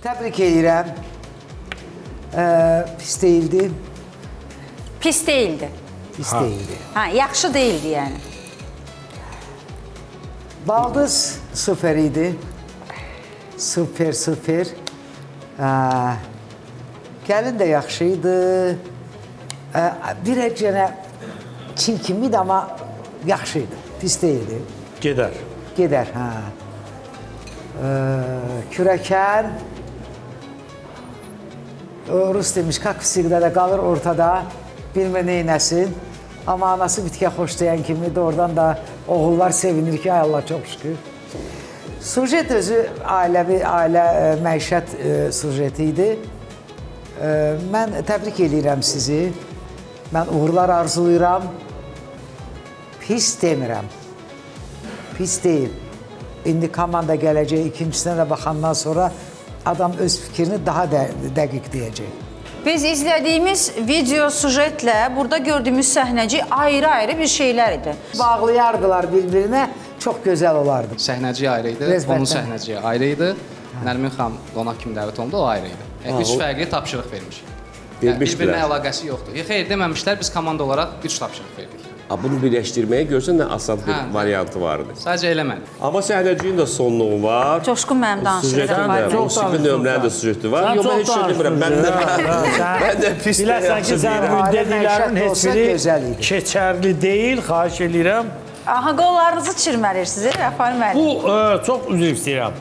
Təbrik edirəm. Pis deyildi. Pis deyildi. Pis deyildi. Ha, yaxşı deyildi yəni. Baldız super idi. Super, super. Ha, gəlin də yaxşı idi. Bir əcənə çirkin idi, amma yaxşı idi. Pis deyildi. Gedər. Gedər, hə. Kürəkən o, Rus demiş, как всегда da qalır ortada, bilmir neynəsin. Amma anası bitkiyə xoş deyən kimi doğrudan da oğullar sevinir ki, ay Allah çox şükür. Sujet özü ailəvi, ailə məişət sujeti idi. Mən təbrik eləyirəm sizi. Mən uğurlar arzulayıram. Pis demirəm. Pis deyil. İndi komanda gələcək, ikincisinə də baxandan sonra adam öz fikrini daha dəqiq deyəcək. Biz izlədiyimiz video sujetlə burada gördüyümüz səhnəcik ayrı-ayrı bir şeylər idi. Bağlayardılar bir-birinə, çox gözəl olardı. Səhnəci ayrı idi, Rəzbətdən. onun səhnəciyi ayrı idi. Nərmin xanım qonaq kimi dəvət olundu, o ayrı idi. Yəni, üç fərqli tapşırıq vermiş. Yəni, Vermişdilər. bir-birinə əlaqəsi yoxdur. Yox, xeyr, deməmişlər, biz komanda olaraq üç tapşırıq verdik. Ha, bunu birləşdirməyə görsən nə asan bir Hə. variantı vardı. Sadəcə eləmədik. Amma səhnəciyin də sonluğu var. Coşqun mənim danışır. Süjetin də, Rəfai. Çox musiqi danışdın nömrənin də sən. sujeti var. Sən Yox, mən çox heç şey demirəm. Mən də, danışdın. mən də pis də Biləsən ki, yaxşı sən deyirəm. bu Ailə dediklərinin məişət heç olsa biri gözəl idi. keçərli deyil, xahiş eləyirəm. Aha, qollarınızı çirməlirsiniz, Rəfai müəllim. Bu, çox üzr istəyirəm.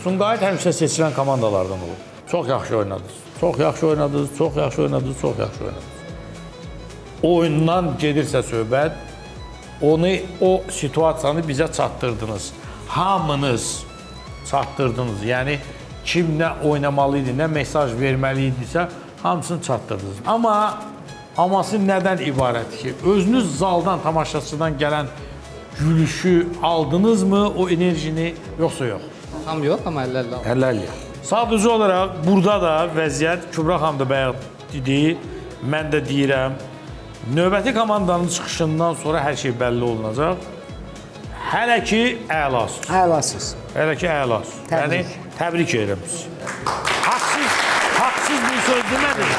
Sumqayıt həmişə seçilən komandalardan olub. Çox yaxşı oynadınız. Çox yaxşı oynadınız, çox yaxşı oynadınız, çox yaxşı oynadınız. Oyundan gedirsə söhbət, onu, o situasiyanı bizə çatdırdınız. Hamınız çatdırdınız. Yəni kim nə oynamalı idi, nə mesaj verməli idisə, hamısını çatdırdınız. Amma aması nədən ibarət ki, özünüz zaldan, tamaşaçıdan gələn gülüşü aldınızmı, o enerjini, yoxsa yox? Tam yox, amma 50-50 aldım. 50-50. Sadəcə olaraq burada da vəziyyət Kübra xanım da bayaq dedi, mən də deyirəm. Növbəti komandanın çıxışından sonra hər şey bəlli olunacaq. Hələ ki əlasız. Əlasız. Hələ ki əlasız. Təbrik. Yəni təbrik edirəm sizi. Haqsız, haqsız bir söz demədim.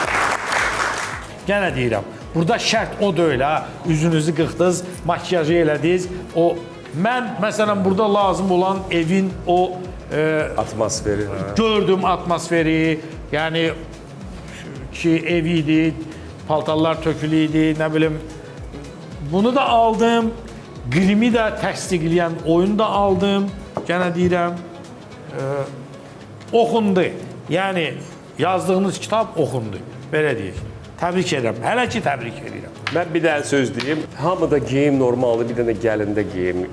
Yenə deyirəm, burada şərt o deyil ha. Üzünüzü qıxdınız, makiyajı elədiniz. O mən məsələn burada lazım olan evin o Atmosferi. hə. gördüm atmosferi, yəni ki ev idi, paltarlar tökülü idi, nə bilim. Bunu da aldım. Grimi də təsdiqləyən oyunu da aldım. Yenə deyirəm, oxundu. Yəni yazdığınız kitab oxundu. Belə deyək. Təbrik edirəm. Hələ ki təbrik edirəm. Mən bir dənə söz deyim. Hamıda geyim normaldır, bir dənə gəlində geyim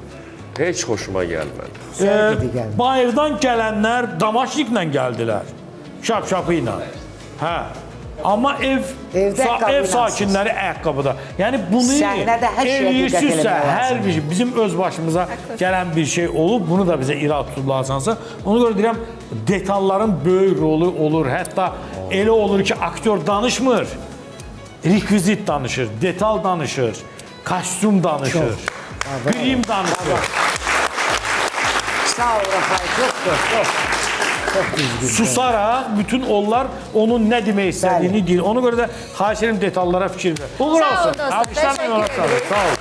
heç xoşuma gəlmədi. Zərif idi gəlin. Bayırdan gələnlər damaşniklə gəldilər. Şap-şapı ilə. Hə. Amma ev Evdə ayaqqabı ev ilə sakinləri ayaqqabıda. Yəni bunu Səhnədə hər şeyə diqqət eləyirsinizsə, eləmək hər lazımdır. bir şey bizim öz başımıza gələn bir şey olub, bunu da bizə irad tutublarsansa, ona görə deyirəm detalların böyük rolu olur. Hətta elə olur ki, aktyor danışmır. Rekvizit danışır, detal danışır, kostyum danışır, grim danışır. Sağ ol Rəfai, çox çox, çox. Çox düzgün. Susaraq bütün onlar onun nə demək istədiyini deyir. Ona görə də xahiş edirəm detallara fikir ver. Uğur Sağ olun olsun. dostlar, Alqışlarla təşəkkür yola salın. Sağ olun.